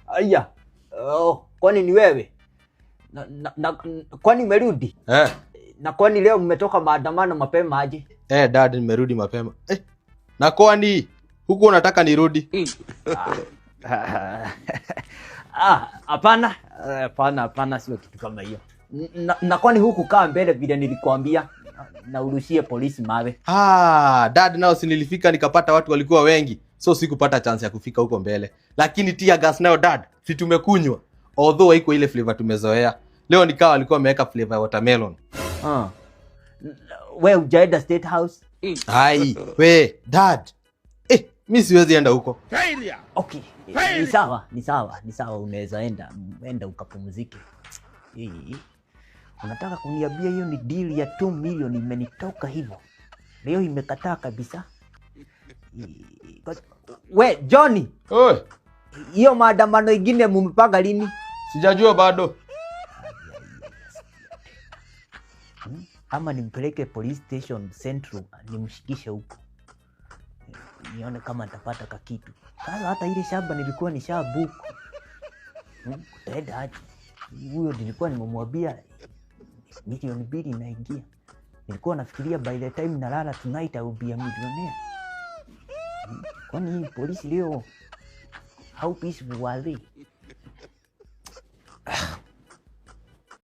Aya. Oh, kwani ni wewe? Na kwani umerudi? Eh. Na kwani leo mmetoka maandamano mapema aje? Eh, dad, nimerudi mapema. Eh, na kwani huku unataka nirudi? Ah, hapana. Hapana, hapana, sio kitu kama hiyo. Na kwani huku kaa mbele vile nilikwambia na urushie polisi mawe? Ah, dad, nao si nilifika nikapata watu walikuwa wengi, so sikupata chance ya kufika huko mbele. Lakini tear gas nayo, dad, si tumekunywa. Although haiko ile flavor tumezoea. Leo nikawa walikuwa wameweka flavor ya watermelon. Ah. We hujaenda State House? Ai, we, dad. Eh, mi siwezi enda huko. Okay, ni sawa, ni sawa, ni sawa, unaweza enda, enda ukapumzike. Hii. Unataka kuniambia hiyo ni deal ya 2 million imenitoka hivyo? Leo imekataa kabisa. We, Johnny, Oi, hiyo maandamano ingine mumepanga lini? Sijajua bado. Ama nimpeleke police station Central nimshikishe huko, nione kama nitapata kakitu. Sasa hata ile shamba nilikuwa nishabook, Kutaenda aje? Huyo nilikuwa nimemwambia 2 milioni inaingia. Nilikuwa nafikiria by the time nalala tonight I will be a millionaire. Kwani hii polisi leo, how peaceful were they?